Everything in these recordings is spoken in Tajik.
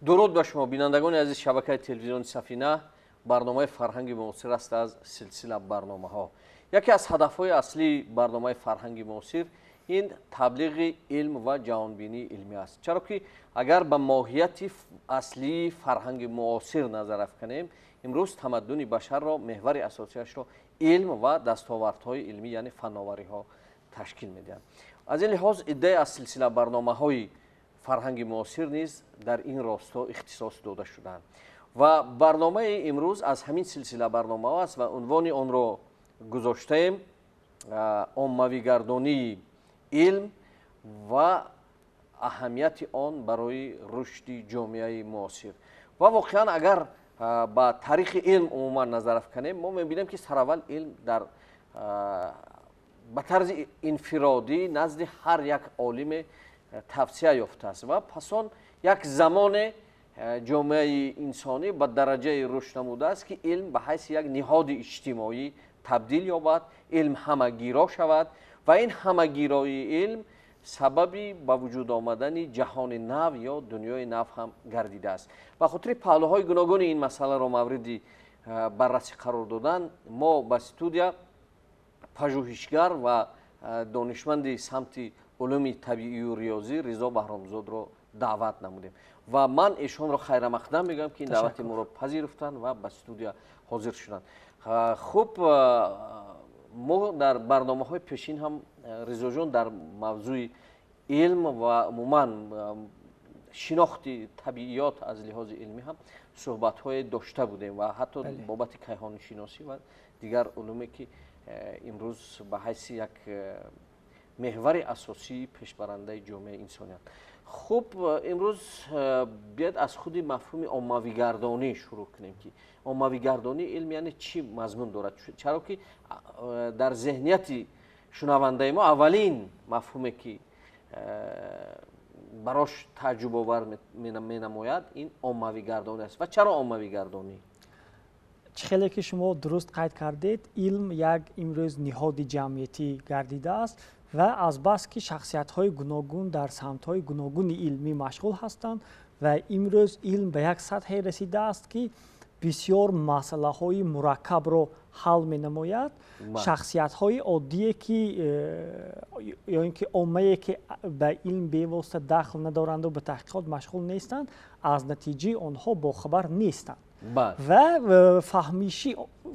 Дуруд ба шумо, бинандагони азиз шабакаи телевизиони Сафина. Барномаи Фарҳанги муосир аст аз силсила барномаҳо. Яке аз ҳадафҳои аслии барномаи Фарҳанги муосир ин таблиғи илм ва ҷаҳонбинии илмӣ аст, чаро ки агар ба моҳияти аслии фарҳанги муосир назар афканем, имрӯз тамаддуни башарро меҳвари асосияшро илм ва дастовардҳои илмӣ, яъне фановариҳо ташкил медиҳанд. Аз ин лиҳоз иддае аз силсила барномаҳои фарҳанги муосир низ дар ин росто ихтисос дода шудаанд ва барномаи имрӯз аз ҳамин силсила барномаҳо аст ва унвони онро гузоштаем оммавигардонии илм ва аҳамияти он барои рушди ҷомеаи муосир. Ва воқеан агар ба таърихи илм умуман назар афканем, мо мебинем, ки сараввал илм дар ба тарзи инфиродӣ назди ҳар як олиме тавсия ёфтааст ва пас он як замоне ҷомеаи инсонӣ ба дараҷаи рушд намудааст, ки илм ба ҳайси як ниҳоди иҷтимоӣ табдил ёбад, илм ҳамагиро шавад ва ин ҳамагироии илм сабаби ба вуҷуд омадани ҷаҳони нав ё дунёи нав ҳам гардидааст. Ба хотири паҳлӯҳои гуногуни ин масъаларо мавриди баррасӣ қарор додан, мо ба студия пажӯҳишгар ва донишманди самти улуми табиию риёзӣ Ризо Баҳромзодро даъват намудем ва ман эшонро хайрамақдам мегӯям, ки ин даъвати моро пазируфтанд ва ба студия ҳозир шуданд. Хуб, мо дар барномаҳои пешин ҳам, Ризоҷон, дар мавзӯи илм ва умуман шинохти табииёт аз лиҳози илмӣ ҳам суҳбатҳое дошта будем ва ҳатто бобати кайҳонишиносӣ ва дигар улуме, ки имрӯз ба ҳайси як меҳвари асосии пешбарандаи ҷомеаи инсоният. Хуб, имрӯз биёед аз худи мафҳуми оммавигардонӣ шурӯъ кунем, ки оммавигардонии илм яъне чӣ мазмун дорад, чаро ки дар зеҳнияти шунавандаи мо аввалин мафҳуме, ки барош тааҷҷубовар менамояд, ин оммавигардонӣ аст. Ва чаро оммавигардонӣ? Чӣ хеле ки шумо дуруст қайд кардед, илм як имрӯз ниҳоди ҷамъиятӣ гардидааст ва азбаски шахсиятҳои гуногун дар самтҳои гуногуни илмӣ машғул ҳастанд ва имрӯз илм ба як сатҳе расидааст, ки бисёр масъалаҳои мураккабро ҳал менамояд, шахсиятҳои оддие ки ё ин ки оммае ки ба илм бевосита дахл надоранду ба таҳқиқот машғул нестанд, аз натиҷаи онҳо бохабар нестанд ва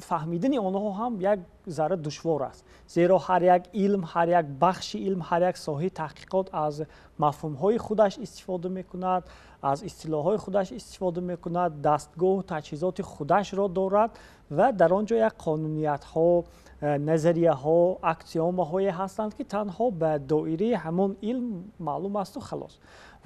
фаҳмидани онҳо ҳам як зарра душвор аст, зеро ҳар як илм, ҳар як бахши илм, ҳар як соҳаи таҳқиқот аз мафҳумҳои худаш истифода мекунад, аз истилоҳҳои худаш истифода мекунад, дастгоҳу таҷҳизоти худашро дорад ва дар он ҷо як қонуниятҳо, назарияҳо, аксиомаҳое ҳастанд, ки танҳо ба доираи ҳамон илм маълум асту халос.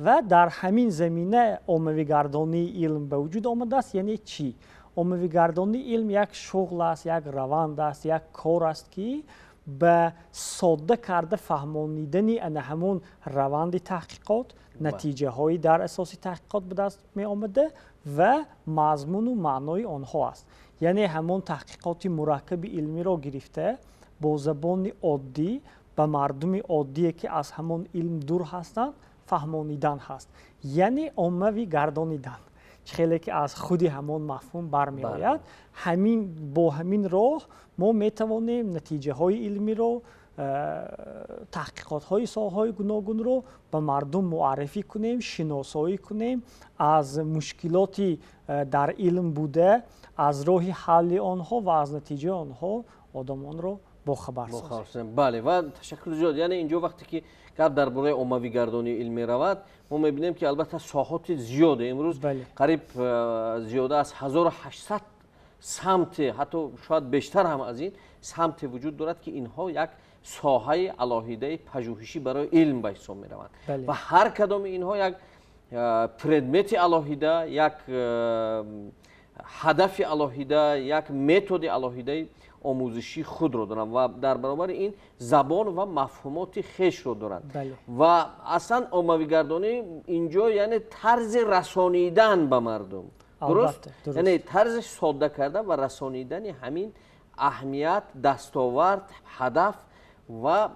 Ва дар ҳамин замина оммавигардонии илм ба вуҷуд омадааст. Яъне чӣ? Оммавигардонии илм як шуғл аст, як раванд аст, як кор аст, ки ба содда карда фаҳмонидани ана ҳамон раванди таҳқиқот, натиҷаҳои дар асоси таҳқиқот ба даст меомада ва мазмуну маънои онҳо аст. Яъне ҳамон таҳқиқоти мураккаби илмиро гирифта бо забони оддӣ ба мардуми оддие, ки аз ҳамон илм дур ҳастанд, фаҳмонидан ҳаст, яъне оммавӣ гардонидан. Чӣ хеле ки аз худи ҳамон мафҳум бармеояд, ҳамин бо ҳамин роҳ мо метавонем натиҷаҳои илмиро, таҳқиқотҳои соҳаҳои гуногунро ба мардум муаррифӣ кунем, шиносоӣ кунем, аз мушкилоти дар илм буда, аз роҳи ҳалли онҳо ва аз натиҷаи онҳо одамонро бохабар созем. Бале, ва ташаккур зиёд. Яъне инҷо вақте ки гап дар бораи оммавигардонии илм меравад, мо мебинем, ки албатта соҳоти зиёде имрӯз, қариб зиёда аз 1800 самте, ҳатто шояд бештар ҳам аз ин самте вуҷуд дорад, ки инҳо як соҳаи алоҳидаи пажӯҳишӣ барои илм ба ҳисоб мераванд ва ҳар кадоми инҳо як предмети алоҳида, як ҳадафи алоҳида, як методи алоҳидаи омӯзишии худро доранд ва дар баробари ин забон ва мафҳумоти хешро доранд. Ва аслан оммавигардонӣ инҷо яъне тарзи расонидан ба мардум, дуруст? Яъне тарзи содда кардан ва расонидани ҳамин аҳамият, дастовард, ҳадаф ва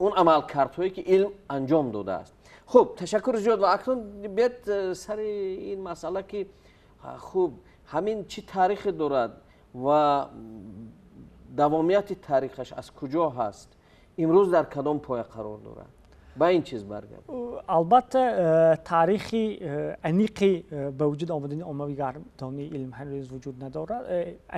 Он амалкардҳое, ки илм анҷом додааст. Хуб, ташаккури зиёд. Ва акнун биёед сари ин масъала, ки хуб, ҳамин чӣ таърихе дорад ва давомияти таърихаш аз куҷо ҳаст, имрӯз дар кадом поя қарор дорад, ба ин чиз баргардем. Албатта, таърихи аниқи ба вуҷуд омадани оммавигардонии илм ҳанӯз вуҷуд надорад,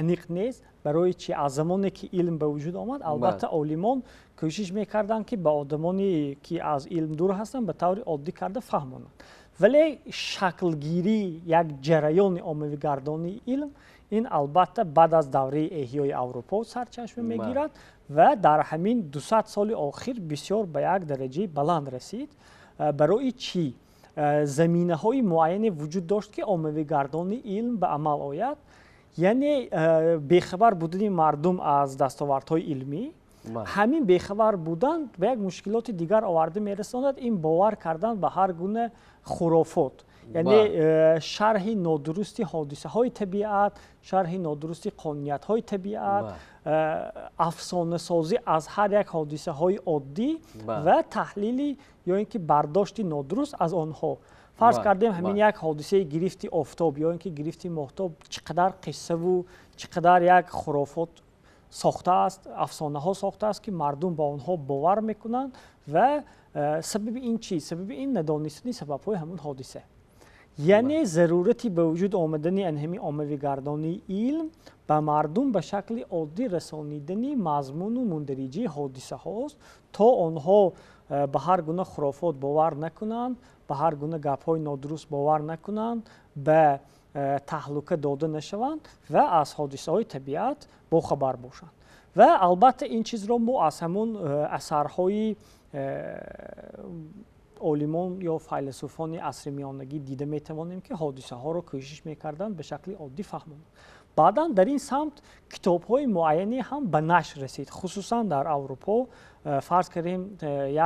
аниқ нест. Барои чи? Аз замоне ки илм ба вуҷуд омад, албатта, олимон кӯшиш мекарданд, ки ба одамоне, ки аз илм дур ҳастанд, ба таври оддӣ карда фаҳмонанд. Вале шаклгирии як ҷараёни оммавигардонии илм ин, албатта, баъд аз давраи эҳёи Аврупо сарчашма мегирад ва дар ҳамин 200 соли охир бисёр ба як дараҷаи баланд расид. Барои чӣ? Заминаҳои муайяне вуҷуд дошт, ки оммавигардонии илм ба амал ояд, яъне бехабар будани мардум аз дастовардҳои илмӣ. Ҳамин бехабар будан ба як мушкилоти дигар оварда мерасонад: ин бовар кардан ба ҳар гуна хурофот, яъне шарҳи нодурусти ҳодисаҳои табиат, шарҳи нодурусти қонуниятҳои табиат, афсонасозӣ аз ҳар як ҳодисаҳои оддӣ ва таҳлили ё ин ки бардошти нодуруст аз онҳо. Фарз кардем, ҳамин як ҳодисаи гирифти офтоб ё ин ки гирифти моҳтоб чӣ қадар қиссаву чӣ қадар як хурофот сохтааст, афсонаҳо сохтааст, ки мардум ба онҳо бовар мекунанд. Ва сабаби ин чист? Сабаби ин надонистани сабабҳои ҳамон ҳодиса. Яъне зарурати ба вуҷуд омадани ҳамин оммавигардонии илм ба мардум ба шакли оддӣ расонидани мазмуну мундариҷаи ҳодисаҳост, то онҳо ба ҳар гуна хурофот бовар накунанд, ба ҳар гуна гапҳои нодуруст бовар накунанд, ба таҳлука дода нашаванд ва аз ҳодисаҳои табиат бохабар бошанд. Ва албатта, ин чизро мо аз ҳамун асарҳои олимон ё файласуфони асри миёнагӣ дида метавонем, ки ҳодисаҳоро кӯшиш мекарданд ба шакли оддӣ фаҳмонанд. Баъдан дар ин самт китобҳои муайяне ҳам ба нашр расид, хусусан дар Аврупо. Фарз кардем,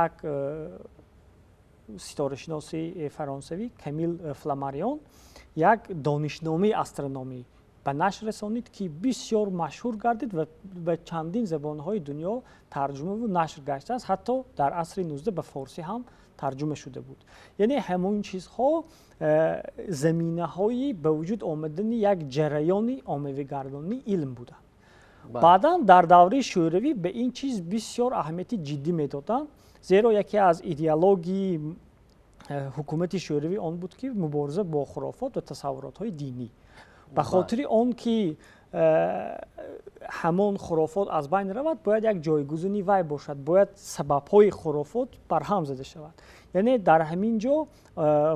як ситорашиноси фаронсавӣ Камил Фламарион як донишномаи астрономӣ ба нашр расонид, ки бисёр машҳур гардид ва ба чандин забонҳои дунё тарҷумаву нашр гаштааст, ҳатто дар асри 19 ба форсӣ ҳам тарҷума шуда буд. Яъне ҳамон чизҳо заминаҳои ба вуҷуд омадани як ҷараёни оммавигардонии илм буданд. Баъдан дар давраи Шӯравӣ ба ин чиз бисёр аҳамияти ҷиддӣ медоданд, зеро яке аз идеологияи ҳукумати Шӯравӣ он буд, ки мубориза бо хурофот ва тасаввуротҳои динӣ. Ба хотири он ки ҳамон хурофот аз байн равад, бояд як ҷойгузини вай бошад, бояд сабабҳои хурофот барҳам зада шавад. Яъне дар ҳамин ҷо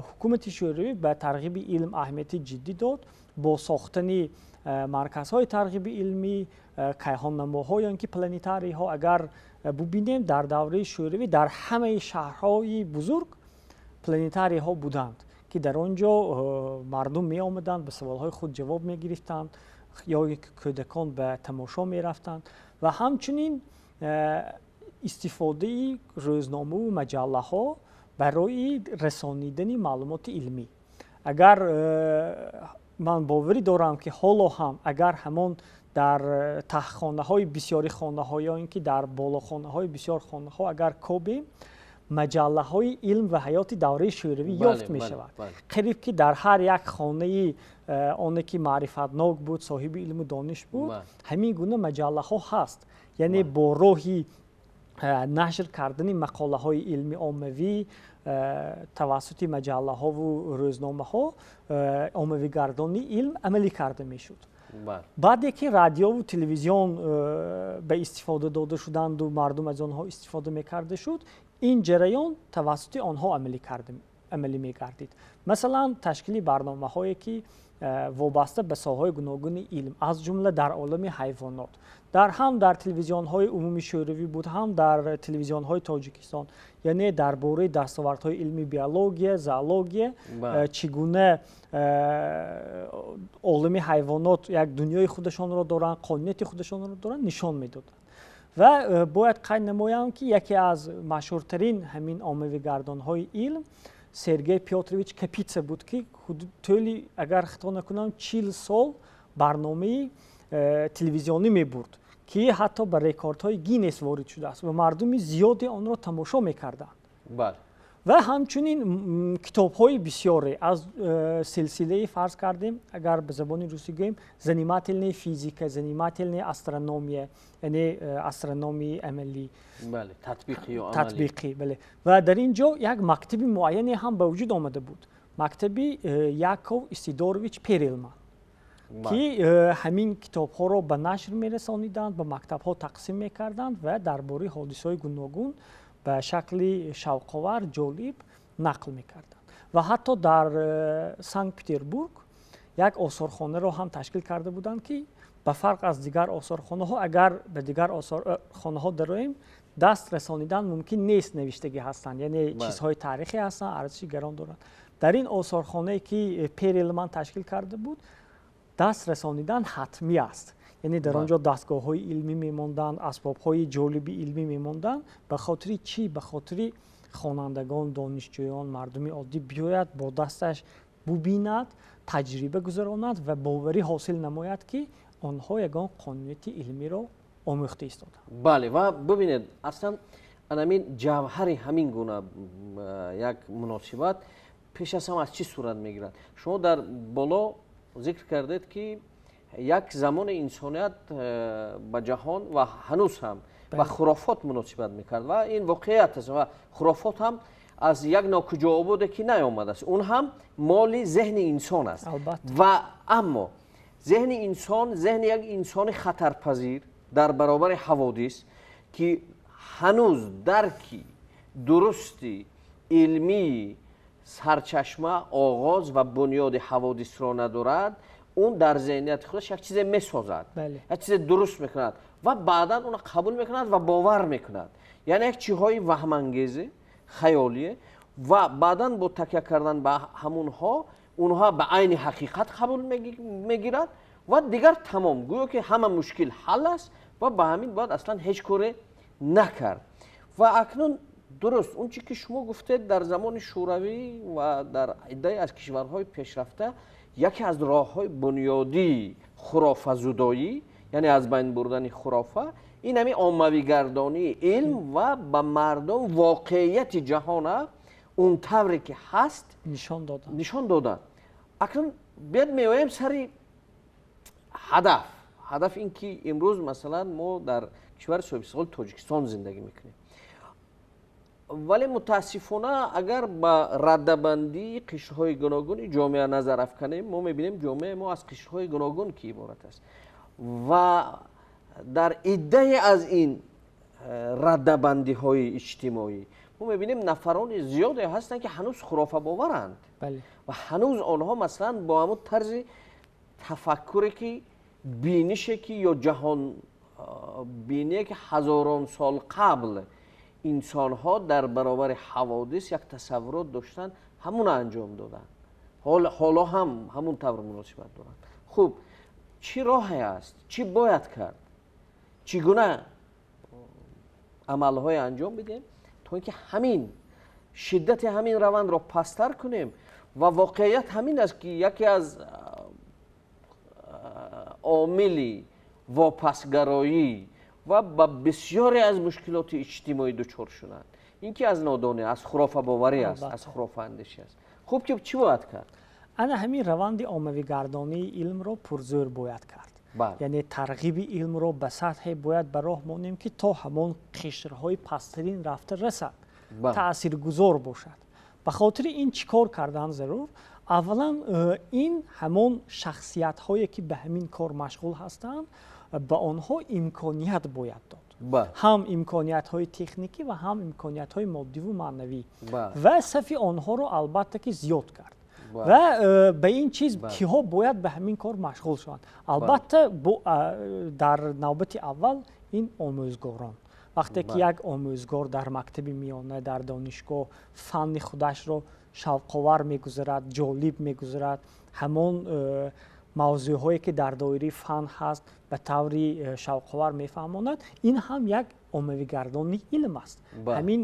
ҳукумати Шӯравӣ ба тарғиби илм аҳамияти ҷиддӣ дод бо сохтани марказҳои тарғиби илмӣ, кайҳоннамоҳо ё ин ки планетарийҳо. Агар бубинем, дар давраи Шӯравӣ дар ҳамаи шаҳрҳои бузург планетарийҳо буданд, ки дар он ҷо мардум меомаданд, ба саволҳои худ ҷавоб мегирифтанд ё кӯдакон ба тамошо мерафтанд. Ва ҳамчунин истифодаи рӯзномаву маҷаллаҳо барои расонидани маълумоти илмӣ. Агар ман боварӣ дорам, ки ҳоло ҳам агар ҳамон дар таҳхонаҳои бисёри хонаҳо ё ин ки дар болохонаҳои бисёр хонаҳо агар кобем, маҷаллаҳои «Илм ва ҳаёти» давраи Шӯравӣ ёфт мешавад. Қариб ки дар ҳар як хонаи оне ки маърифатнок буд, соҳиби илму дониш буд, ҳамин гуна маҷаллаҳо ҳаст. Яъне бо роҳи нашр кардани мақолаҳои илми оммавӣ тавассути маҷаллаҳову рӯзномаҳо оммавигардонии илм амалӣ карда мешуд. Баъде ки радиову телевизион ба истифода дода шуданду мардум аз онҳо истифода мекарда шуд, ин ҷараён тавассути онҳо амалӣ мегардид. Масалан, ташкили барномаҳое, ки вобаста ба соҳаҳои гуногуни илм, аз ҷумла дар олами ҳайвонот, дар ҳам дар телевизионҳои умумии Шӯравӣ буд, ҳам дар телевизионҳои Тоҷикистон, яъне дар бораи дастовардҳои илми биология, зоология, чӣ гуна олами ҳайвонот як дунёи худашонро доранд, қонунияти худашонро доранд, нишон медоданд. Ва бояд қайд намоям, ки яке аз машҳуртарин ҳамин оммавигардонҳои илм Сергей Петрович Капица буд, ки тӯли, агар хато накунам, 40 сол барномаи телевизионӣ мебурд. Ки ҳатто ба рекордҳои Гиннес ворид шудааст ва мардуми зиёде онро тамошо мекарданд. Ва ҳамчунин китобҳои бисёре аз силсилаи, фарз кардем, агар ба забони русӣ гӯем, «Занимательная физика», «Занимательная астрономия», яъне астрономияи амалӣ, татбиқӣ, бале. Ва дар ин ҷо як мактаби муайяне ҳам ба вуҷуд омада буд, мактаби Яков Исидорович Перелман, ки ҳамин китобҳоро ба нашр мерасониданд, ба мактабҳо тақсим мекарданд ва дар бораи ҳодисаҳои гуногун ба шакли шавқовар, ҷолиб нақл мекарданд. Ва ҳатто дар Санкт Петербург як осорхонаро ҳам ташкил карда буданд, ки ба фарқ аз дигар осорхонаҳо, агар ба дигар осорхонаҳо дароем, даст расонидан мумкин нест, навиштагӣ ҳастанд, яъне чизҳои таърихӣ ҳастанд, арзиши гарон доранд. Дар ин осорхонае, ки Перелман ташкил карда буд, даст расонидан ҳатмӣ аст, яъне дар он ҷо дастгоҳҳои илмӣ мемонданд, асбобҳои ҷолиби илмӣ мемонданд. Ба хотири чӣ? Ба хотири хонандагон, донишҷӯён, мардуми оддӣ биёяд, бо дасташ бубинад, таҷриба гузаронад ва боварӣ ҳосил намояд, ки онҳо ягон қонунияти илмиро омӯхта истоданд. Бале, ва бубинед, аслан анамин ҷавҳари ҳамин гуна як муносибат пеш аз ҳама аз чӣ сурат мегирад? Шумо дар боло зикр кардед, ки як замони инсоният ба ҷаҳон ва ҳанӯз ҳам ба хурофот муносибат мекард, ва ин воқеият аст. Ва хурофот ҳам аз як нокуҷоободе ки наомадааст, он ҳам моли зеҳни инсон аст. Ва аммо зеҳни инсон, зеҳни як инсони хатарпазир дар баробари ҳаводис, ки ҳанӯз дарки дурусти илмии сарчашма, оғоз ва бунёди ҳаводисро надорад, он дар зеҳнияти худаш як чизе месозад, як чизе дуруст мекунад ва баъдан онро қабул мекунад ва бовар мекунад, яъне як чизҳои ваҳмангезе, хаёлие, ва баъдан бо такя кардан ба ҳамунҳо онҳо ба айни ҳақиқат қабул мегирад ва дигар тамом, гӯё ки ҳама мушкил ҳал аст ва ба ҳамин бояд аслан ҳеҷ коре накард. Ва акнун дуруст он чи ки шумо гуфтед, дар замони Шӯравӣ ва дар иддае аз кишварҳои пешрафта яке аз роҳҳои бунёдии хурофазудоӣ, яъне аз байн бурдани хурофа, ин ҳамин оммавигардонии илм ва ба мардум воқеияти ҷаҳона он тавре ки ҳаст нишон додан. Акнун биёд меоем сари ҳадаф. Ҳадаф ин ки имрӯз, масалан, мо дар кишвари соҳибистиқлоли Тоҷикистон зиндагӣ мекунем, вале мутаассифона, агар ба раддабандии қишрҳои гуногуни ҷомеа назар афканем, мо мебинем, ҷомеаи мо аз қишрҳои гуногун ки иборат аст ва дар иддае аз ин раддабандиҳои иҷтимоӣ мо мебинем, нафарони зиёде ҳастанд, ки ҳанӯз хурофабоваранд ва ҳанӯз онҳо, масалан, бо ҳамун тарзи тафаккуре ки, бинише ки ё ҷаҳонбиние ки ҳазорон сол қабл инсонҳо дар баробари ҳаводис як тасаввурот доштанд, ҳамуна анҷом доданд, ҳоло ҳам ҳамун тавр муносибат доранд. Хуб, чӣ роҳе аст, чӣ бояд кард, чӣ гуна амалҳое анҷом бидем, то ин ки ҳамин шиддати ҳамин равандро пасттар кунем? Ва воқеият ҳамин аст, ки яке аз омили вопасгароӣ ва ба бисёре аз мушкилоти иҷтимоӣ дучор шуданд ин ки аз нодонӣ, аз хурофабоварӣ аст, аз хурофаандешӣ аст. Хуб, ки чӣ бояд кард? Ана ҳамин раванди оммавигардонии илмро пурзӯр бояд кард, яъне тарғиби илмро ба сатҳе бояд ба роҳ монем, ки то ҳамон қишрҳои пасттарин рафта расад, таъсиргузор бошад. Ба хотири ин чӣ кор кардан зарур? Аввалан, ин ҳамон шахсиятҳое, ки ба ҳамин кор машғул ҳастанд, ба онҳо имконият бояд дод, ҳам имкониятҳои техникӣ ва ҳам имкониятҳои моддиву маънавӣ, ва сафи онҳоро албатта ки зиёд кард. Ва ба ин чиз киҳо бояд ба ҳамин кор машғул шаванд? Албатта, дар навбати аввал ин омӯзгорон. Вақте ки як омӯзгор дар мактаби миёна, дар донишгоҳ фанни худашро шавқовар мегузарад, ҷолиб мегузарад, ҳамон мавзӯъҳое, ки дар доираи фан ҳаст, ба таври шавқовар мефаҳмонад, ин ҳам як оммавигардонии илм аст. Ҳамин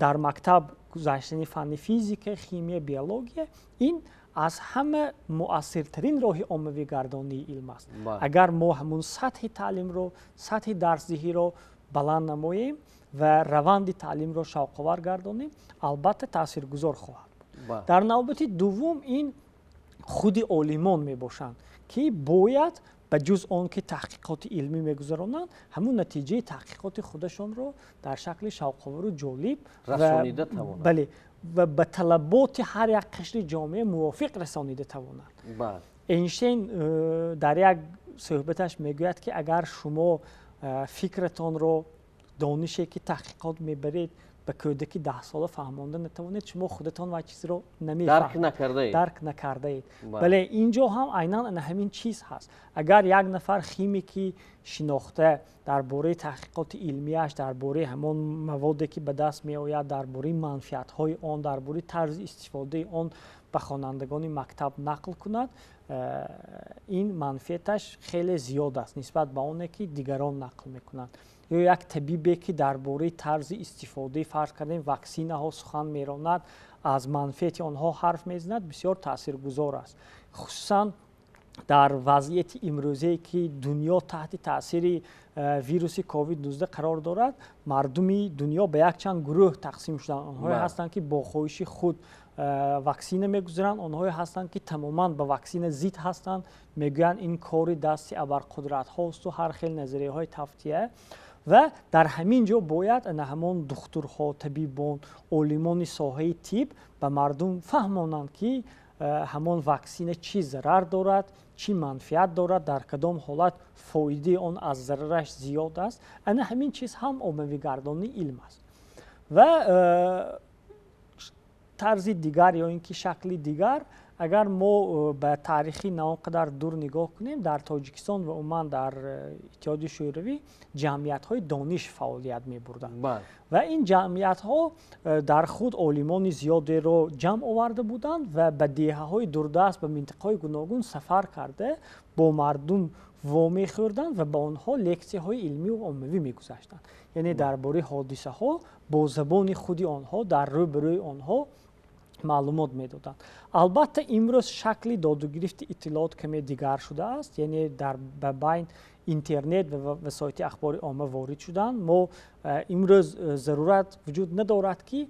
дар мактаб гузаштани фанни физика, химия, биология ин Аз ҳама муассиртарин роҳи оммавигардонии илм аст. Агар мо ҳамун сатҳи таълимро, сатҳи дарсдиҳиро баланд намоем ва раванди таълимро шавқовар гардонем, албатта таъсиргузор хоҳад буд. Дар навбати дуввум ин худи олимон мебошанд, ки бояд ба ҷуз он ки таҳқиқоти илмӣ мегузаронанд, ҳамун натиҷаи таҳқиқоти худашонро дар шакли шавқовару ҷолиб расонида тавонанд. Бале, ва ба талаботи ҳар як қишри ҷомеа мувофиқ расонида тавонанд. Эйнштейн дар як суҳбаташ мегӯяд, ки агар шумо фикратонро, донише ки таҳқиқот мебаред, ба кӯдаки 10-сола фаҳмонда натавонед, шумо худатон вай чизро намефаҳмед, дарк накардаед. Бале, ин ҷо ҳам айнан ана ҳамин чиз ҳаст. Агар як нафар химики шинохта дар бораи таҳқиқоти илмиаш, дар бораи ҳамон маводе ки ба даст меояд, дар бораи манфиатҳои он, дар бораи тарзи истифодаи он ба хонандагони мактаб нақл кунад, ин манфиаташ хеле зиёд аст нисбат ба оне ки дигарон нақл мекунанд. Ё як табибе ки дар бораи тарзи истифодаи, фарз кардем, ваксинаҳо сухан меронад, аз манфиати онҳо ҳарф мезанад, бисёр таъсиргузор аст, хусусан дар вазъияти имрӯзае ки дунё таҳти таъсири вируси COVID-19 қарор дорад. Мардуми дунё ба якчанд гурӯҳ тақсим шуданд. Онҳое ҳастанд, ки бо хоҳиши худ ваксина мегузаранд, онҳое ҳастанд, ки тамоман ба ваксина зид ҳастанд, мегӯянд ин кори дасти абарқудратҳоасту ҳар хел назарияҳои тавтия. Ва дар ҳамин ҷо бояд ана ҳамон духтурҳо, табибон, олимони соҳаи тиб ба мардум фаҳмонанд, ки ҳамон ваксина чӣ зарар дорад, чӣ манфиат дорад, дар кадом ҳолат фоидаи он аз зарараш зиёд аст. Ана ҳамин чиз ҳам оммавигардонии илм аст. Ва тарзи дигар ё ин ки шакли дигар, агар мо ба таърихи на он қадар дур нигоҳ кунем, дар Тоҷикистон ва умуман дар Иттиҳоди Шӯравӣ ҷамъиятҳои дониш фаъолият мебурданд ва ин ҷамъиятҳо дар худ олимони зиёдеро ҷамъ оварда буданд ва ба деҳаҳои дурдаст, ба минтақаҳои гуногун сафар карда, бо мардум вомехӯрданд ва ба онҳо лексияҳои илмию оммавӣ мегузаштанд, яъне дар бораи ҳодисаҳо бо забони худи онҳо дар рӯ ба рӯи онҳо маълумот медоданд. Албатта, имрӯз шакли додугирифти иттилоот каме дигар шудааст, яъне дар ба байн интернет ва васоити ахбори омма ворид шуданд. Мо имрӯз зарурат вуҷуд надорад, ки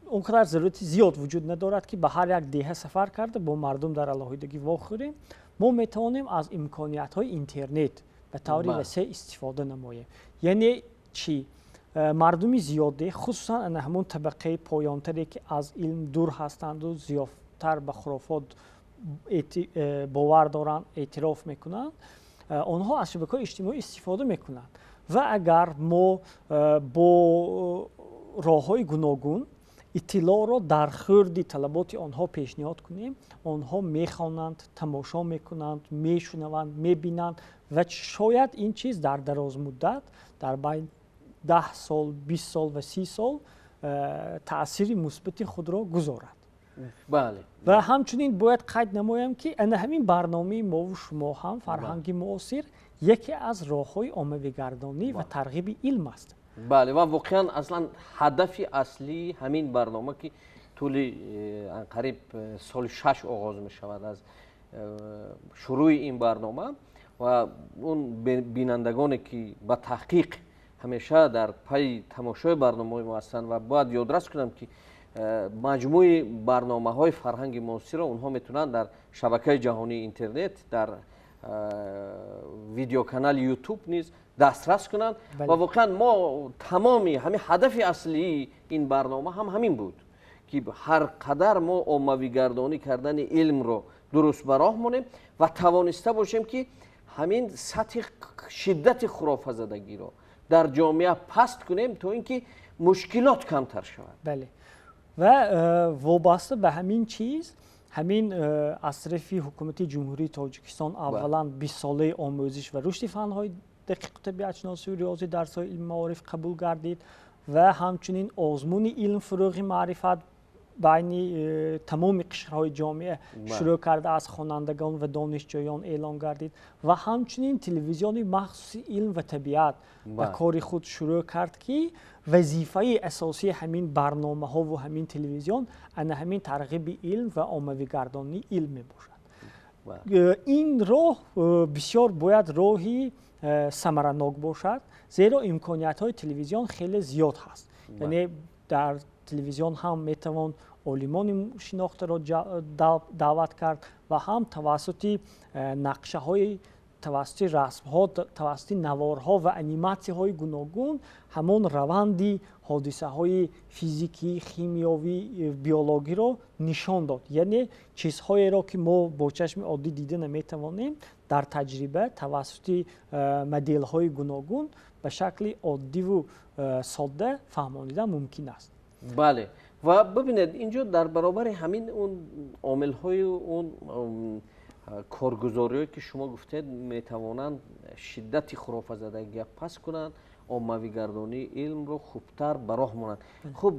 он қадар зарурати зиёд вуҷуд надорад, ки ба ҳар як деҳа сафар карда, бо мардум дар алоҳидагӣ вохӯрем. Мо метавонем аз имкониятҳои интернет ба таври васеъ истифода намоем. Яъне чӣ? Мардуми зиёде, хусусан ана ҳамон табақаи поёнтаре, ки аз илм дур ҳастанду зиёдтар ба хурофот бовар доранд, эътироф мекунанд, онҳо аз шабакаҳои иҷтимоӣ истифода мекунанд. Ва агар мо бо роҳҳои гуногун иттилоъро дар хурди талаботи онҳо пешниҳод кунем, онҳо мехонанд, тамошо мекунанд, мешунаванд, мебинанд ва шояд ин чиз дар дарозмуддат, дар байни 10 сол, 20 сол ва 30 сол таъсири мусбати худро гузорад. Ва ҳамчунин бояд қайд намоям, ки ана ҳамин барномаи мову шумо ҳам, «Фарҳанги муосир», яке аз роҳҳои оммавигардонӣ ва тарғиби илм аст. Бале, ва воқеан аслан ҳадафи аслии ҳамин барнома, ки тӯли анқариб соли шаш оғоз мешавад аз шурӯи ин барнома, ва он бинандагоне ки ба таҳқиқ ҳамеша дар пайи тамошои барномаҳои мо ҳастанд, ва бояд ёдрас кунам, ки маҷмӯи барномаҳои «Фарҳанги муосирро» онҳо метавонанд дар шабакаи ҷаҳонии интернет, дар видеоканали Ютуб низ дастрас кунанд. Ва воқеан мо тамоми ҳамин ҳадафи аслии ин барнома ҳам ҳамин буд, ки ҳар қадар мо оммавигардонӣ кардани илмро дуруст ба роҳ монем ва тавониста бошем, ки ҳамин сатҳи шиддати хурофазадагиро дар ҷомеа паст кунем, то ин ки мушкилот камтар шавад. Бале, ва вобаста ба ҳамин чиз, ҳамин аз тарафи Ҳукумати Ҷумҳурии Тоҷикистон аввалан 20-солаи омӯзиш ва рушди фанҳои дақиқу табиатшиносию риёзӣ дар соҳаи илми маориф қабул гардид ва ҳамчунин озмуни «Илм фурӯғи маърифат» Байни тамоми қишрҳои ҷомеа шурӯъ карда аз хонандагон ва донишҷӯён эълон гардид ва ҳамчунин телевизиони махсуси илм ва табиат ба кори худ шурӯъ кард, ки вазифаи асосии ҳамин барномаҳову ҳамин телевизион ана ҳамин тарғиби илм ва оммавигардонии илм мебошад. Ин роҳ бисёр бояд роҳи самаранок бошад, зеро имкониятҳои телевизион хеле зиёд ҳаст. Яъне дар телевизион ҳам метавон олимони шинохтаро даъват кард ва ҳам тавассути нақшаҳои, тавассути расмҳо, тавассути наворҳо ва аниматсияҳои гуногун ҳамон раванди ҳодисаҳои физикӣ, химиёвӣ, биологиро нишон дод. Яъне чизҳоеро, ки мо бо чашми оддӣ дида наметавонем, дар таҷриба тавассути моделҳои гуногун ба шакли оддиву содда фаҳмонидан мумкин аст. Бале, ва бибинед, инҷо дар баробари ҳамин он омилҳои, он коргузориҳое, ки шумо гуфтед, метавонанд шиддати хурофазадагия паст кунанд, оммавигардонии илмро хубтар ба роҳ монанд. Хуб,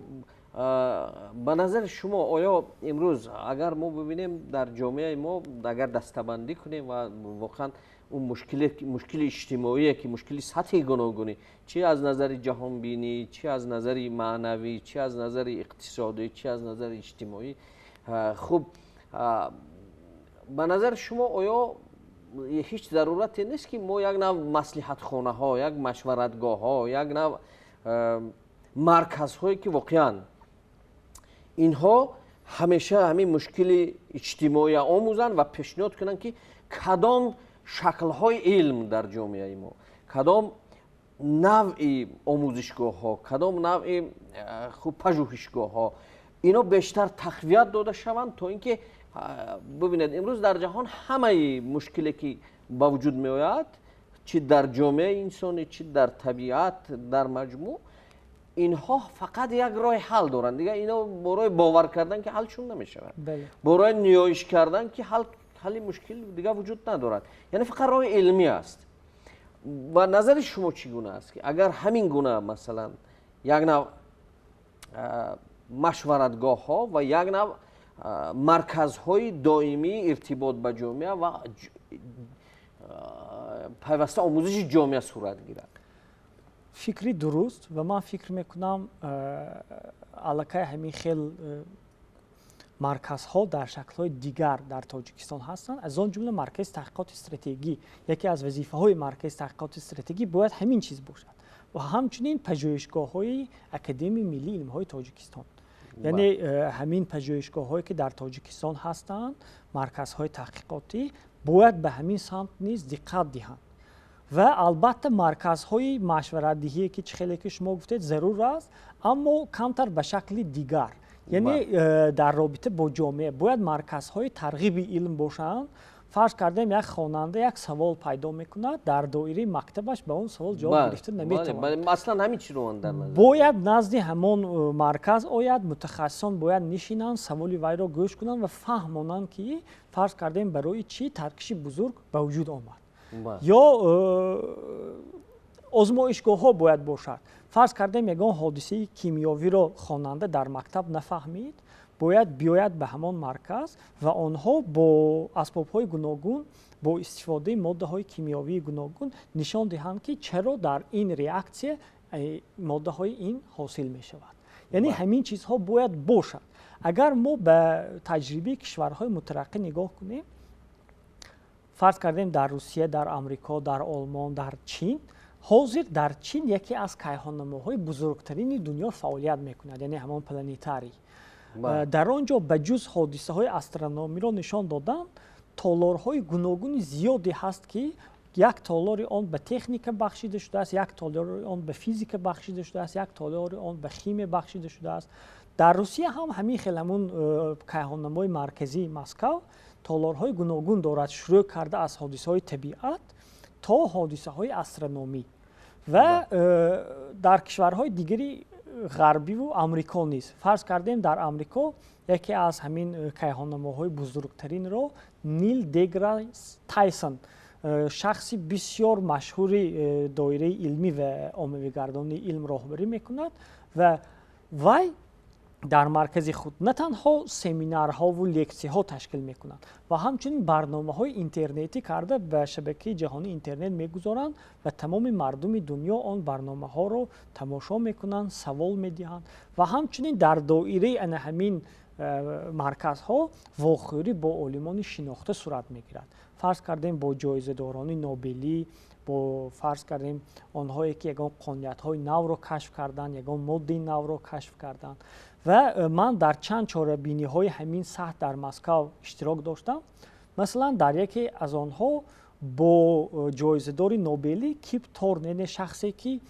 ба назари шумо, оё имрӯз агар мо бибинем, дар ҷомеаи мо агар дастабандӣ кунем ва воқеан он мушкили иҷтимоие, ки мушкили сатҳи гуногунӣ, чи аз назари ҷаҳонбинӣ, чи аз назари маънавӣ, чи аз назари иқтисодӣ, чи аз назари иҷтимоӣ, хуб, ба назари шумо, оё ҳеҷ зарурате нест, ки мо як нав маслиҳатхонаҳо, як машваратгоҳҳо, як нав марказҳое, ки воқеан инҳо ҳамеша ҳамин мушкили иҷтимоия омӯзанд ва пешниҳод кунанд, ки кадом шаклҳои илм дар ҷомеаи мо, кадом навъи омӯзишгоҳҳо, кадом навъи хуб пажӯҳишгоҳҳо, ино бештар тақвият дода шаванд, то ин ки бибинед, имрӯз дар ҷаҳон ҳамаи мушкиле, ки ба вуҷуд меояд, чи дар ҷомеаи инсонӣ, чи дар табиат дар маҷмӯъ, инҳо фақат як роҳи ҳал доранд. Дигар ино барои бовар кардан, ки ҳалшон намешавад, барои ниёиш кардан, ки ҳалли мушкил дигар вуҷуд надорад, яъне фақат роҳи илмӣ аст. Ва назари шумо чӣ гуна аст, ки агар ҳамин гуна, масалан, як нав машваратгоҳҳо ва як нав марказҳои доимии иртибот ба ҷомеа ва пайваста омӯзиши ҷомеа сурат гирад? Фикри дуруст, ва ман фикр мекунам, аллакай ҳамин хел марказҳо дар шаклҳои дигар дар Тоҷикистон ҳастанд, аз он ҷумла Маркази таҳқиқоти стратегӣ. Яке аз вазифаҳои Маркази таҳқиқоти стратегӣ бояд ҳамин чиз бошад ва ҳамчунин пажӯҳишгоҳҳои Академияи миллии илмҳои Тоҷикистон. Яъне ҳамин пажӯҳишгоҳҳое, ки дар Тоҷикистон ҳастанд, марказҳои таҳқиқотӣ бояд ба ҳамин самт низ диққат диҳанд. Ва албатта марказҳои машваратдиҳие, ки чӣ хеле ки шумо гуфтед, зарур аст, аммо камтар ба шакли дигар, яъне дар робита бо ҷомеа бояд марказҳои тарғиби илм бошанд. Фарз кардем, як хонанда як савол пайдо мекунад, дар доираи мактабаш ба он савол ҷавоб гирифта наметавонад. Аслан ҳамин чиро ман дар назар Бояд назди ҳамон марказ ояд, мутахассисон бояд нишинанд, саволи вайро гӯш кунанд ва фаҳмонанд, ки фарз кардем, барои чӣ таркиши бузург ба вуҷуд омад. Ё озмоишгоҳҳо бояд бошад. Фарз кардем, ягон ҳодисаи кимиёвиро хонанда дар мактаб нафаҳмид, бояд биёяд ба ҳамон марказ ва онҳо бо асбобҳои гуногун, бо истифодаи моддаҳои кимиёвии гуногун нишон диҳанд, ки чаро дар ин реаксия моддаҳои ин ҳосил мешавад. Яъне ҳамин чизҳо бояд бошад. Агар мо ба таҷрибаи кишварҳои мутараққӣ нигоҳ кунем, фарз кардем, дар Русия, дар Амрико, дар Олмон, дар Чин, ҳозир дар Чин яке аз кайҳоннамоҳои бузургтарини дунё фаъолият мекунад, яъне ҳамон планетарий. Дар он ҷо ба ҷуз ҳодисаҳои астрономиро нишон додан, толорҳои гуногуни зиёде ҳаст, ки як толори он ба техника бахшида шудааст, як толори он ба физика бахшида шудааст, як толори он ба химия бахшида шудааст. Дар Русия ҳам ҳамин хел ҳамун кайҳоннамои марказии Москав толорҳои гуногун дорад, шурӯъ карда аз ҳодисаҳои табиат то ҳодисаҳои астрономӣ. Ва дар кишварҳои дигари ғарбиву Амрико низ, фарз кардем, дар Амрико яке аз ҳамин кайҳоннамоҳои бузургтаринро Нил Деграс Тайсон, шахси бисёр машҳури доираи илмӣ ва оммавигардонии илм, роҳбарӣ мекунад ва вай Дар маркази худ на танҳо семинарҳову лексияҳо ташкил мекунанд ва ҳамчунин барномаҳои интернетӣ карда ба шабакаи ҷаҳонии интернет мегузоранд ва тамоми мардуми дунё он барномаҳоро тамошо мекунанд, савол медиҳанд ва ҳамчунин дар доираи ана ҳамин марказҳо вохӯрӣ бо олимони шинохта сурат мегирад. Фарз кардем, бо ҷоизадорони Нобелӣ, бо, фарз кардем, онҳое ки ягон қонуниятҳои навро кашф карданд, ягон моддаи навро кашф карданд. Ва ман дар чанд чорабиниҳои ҳамин сатҳ дар Москав иштирок доштам. Масалан, дар яке аз онҳо бо ҷоизадори Нобелӣ Кип Торн, яъне шахсе ки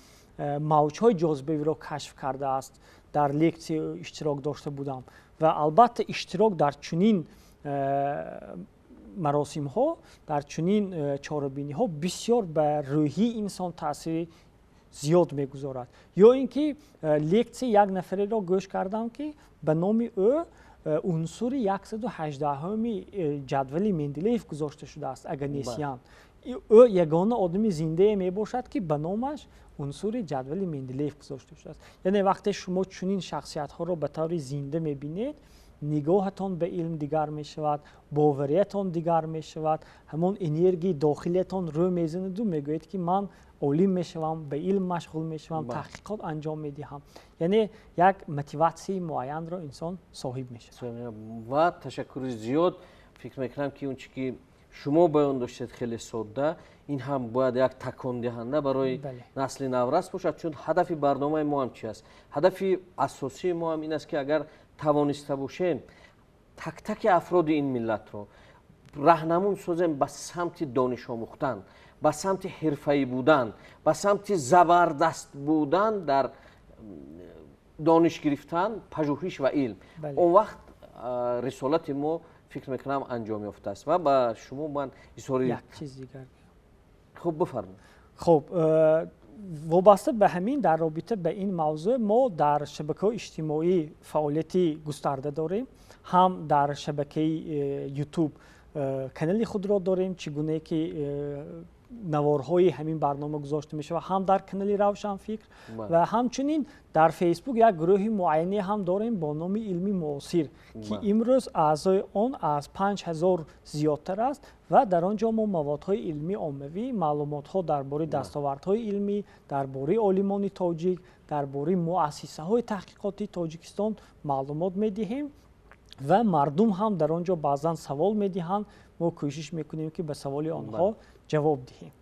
мавҷҳои ҷозибавиро кашф кардааст, дар лексия иштирок дошта будам. Ва албатта, иштирок дар чунин маросимҳо, дар чунин чорабиниҳо бисёр ба рӯҳии инсон таъсири зиёд мегузорад. Ё ин ки лексияи як нафареро гӯш кардам, ки ба номи ӯ унсури 118-уми ҷадвали Менделеев гузошта шудааст, Оганесян. Ӯ ягона одами зиндае мебошад, ки ба номаш унсури ҷадвали Менделеев гузошта шудааст. Яъне вақте шумо чунин шахсиятҳоро ба таври зинда мебинед, нигоҳатон ба илм дигар мешавад, бовариятон дигар мешавад, ҳамон энергияи дохилиятон рӯ мезанаду мегӯед, ки ман олим мешавам, ба илм машғул мешавам, таҳқиқот анҷом медиҳам. Яъне як мотиватсияи муайянро инсон соҳиб мешавад. Ва ташаккури зиёд. Фикр мекунам, ки он чи ки шумо баён доштед, хеле содда, ин ҳам бояд як такондиҳанда барои насли наврас бошад, чун ҳадафи барномаи мо ҳам чи аст? Ҳадафи асосии мо ҳам ин аст, ки агар тавониста бошем, так-таки афроди ин миллатро раҳнамун созем ба самти донишомӯхтан, ба самти ҳирфаӣ будан, ба самти забардаст будан дар дониш гирифтан, пажӯҳиш ва илм, он вақт рисолати мо, фикр мекунам, анҷом ёфтааст. Ва ба шумо ман изҳори Як чиз дигар. Хуб, бифармоед. Хуб, вобаста ба ҳамин, дар робита ба ин мавзӯъ, мо дар шабакаҳои иҷтимоӣ фаъолияти густарда дорем. Ҳам дар шабакаи Ютуб канали худро дорем, чӣ гунае ки наворҳои ҳамин барнома гузошта мешавад, ҳам дар канали Равшанфикр ва ҳамчунин дар Фейсбук як гурӯҳи муайяне ҳам дорем бо номи Илми муосир, ки имрӯз аъзои он аз 5000 зиёдтар аст. Ва дар он ҷо мо маводҳои илмии оммавӣ, маълумотҳо дар бораи дастовардҳои илмӣ, дар бораи олимони тоҷик, дар бораи муассисаҳои таҳқиқотии Тоҷикистон маълумот медиҳем. Ва мардум ҳам дар он ҷо баъзан савол медиҳанд, мо кӯшиш мекунем, ки ба саволи онҳо ҷавоб диҳем.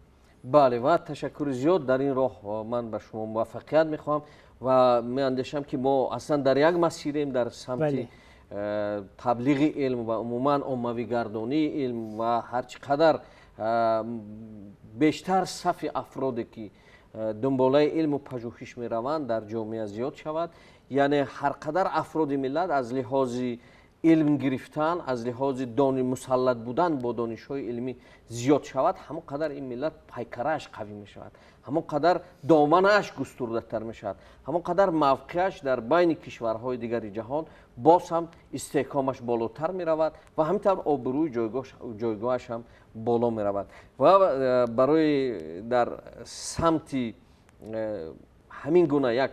Бале, ва ташаккури зиёд. Дар ин роҳ ман ба шумо муваффақият мехоҳам ва меандешам, ки мо аслан дар як масирем, дар самти таблиғи илм ва умуман оммавигардонии илм. Ва ҳарчи қадар бештар сафи афроде ки дунболаи илму пажӯҳиш мераванд, дар ҷомеа зиёд шавад, яъне ҳар қадар афроди миллат аз лиҳози илм гирифтан, аз лиҳози мусаллат будан бо донишҳои илмӣ зиёд шавад, ҳамон қадар ин миллат пайкарааш қавӣ мешавад, ҳамон қадар доманааш густурдатар мешавад, ҳамон қадар мавқеаш дар байни кишварҳои дигари ҷаҳон боз ҳам истеҳкомаш болотар меравад ва ҳамин тавр обрӯи ҷойгоҳаш ҳам боло меравад. Ва барои дар самти ҳамин гуна як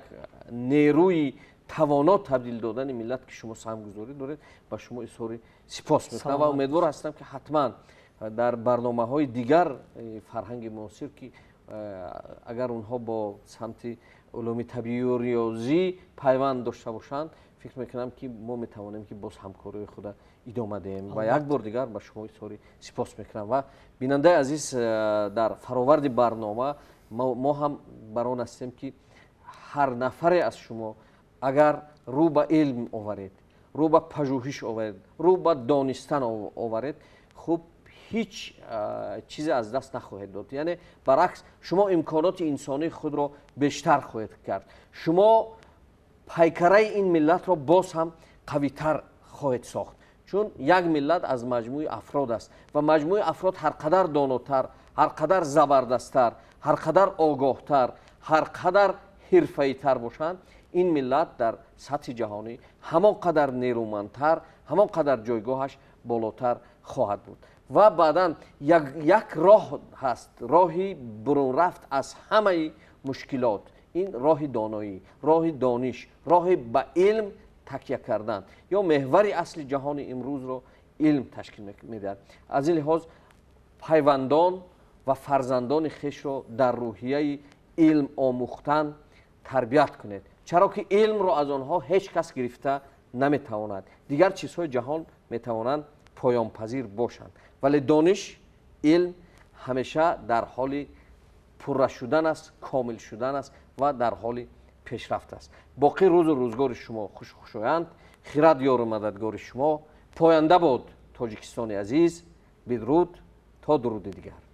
нерӯи тавоно табдил додани миллат, ки шумо саҳмгузорӣ доред, ба шумо изҳори сипос мекунам ва умедвор ҳастам, ки ҳатман дар барномаҳои дигар фарҳанги муосир, ки агар онҳо бо самти улуми табиию риёзӣ пайванд дошта бошанд, фикр мекунам, ки мо метавонем, ки боз ҳамкориҳои худа идома диҳем. Ва як бор дигар ба шумо изҳори сипос мекунам. Ва бинандаи азиз, дар фароварди барнома мо ҳам бар он ҳастем, ки ҳар нафаре аз шумо агар рӯ ба илм оваред, рӯ ба пажӯҳиш оваред, рӯ ба донистан оваред, хуб, ҳеҷ чизе аз даст нахоҳед дод. Яъне баръакс, шумо имконоти инсонии худро бештар хоҳед кард, шумо пайкараи ин миллатро боз ҳам қавитар хоҳед сохт, чун як миллат аз маҷмӯи афрод аст ва маҷмӯи афрод ҳар қадар донотар, ҳар қадар забардасттар, ҳар қадар огоҳтар, ҳар қадар ҳирфаитар бошанд, ин миллат дар сатҳи ҷаҳонӣ ҳамон қадар нерӯмандтар, ҳамон қадар ҷойгоҳаш болотар хоҳад буд. Ва баъдан як роҳ ҳаст, роҳи бурунрафт аз ҳамаи мушкилот, ин роҳи доноӣ, роҳи дониш, роҳи ба илм. Такя кардан ё меҳвари асли ҷаҳони имрӯзро илм ташкил медиҳад. Аз ин лиҳоз пайвандон ва фарзандони хешро дар рӯҳияи илм омӯхтан тарбият кунед, чаро ки илмро аз онҳо ҳеҷ кас гирифта наметавонад. Дигар чизҳои ҷаҳон метавонанд поёнпазир бошанд, вале дониш, илм ҳамеша дар ҳоли пурра шудан аст, комил шудан аст ва дар ҳоли пешрафт аст. Боқӣ рӯзу рӯзгори шумо хушу хушоянд, хирад ёру мададгори шумо, поянда бод Тоҷикистони азиз. Бидруд то дуруди дигар.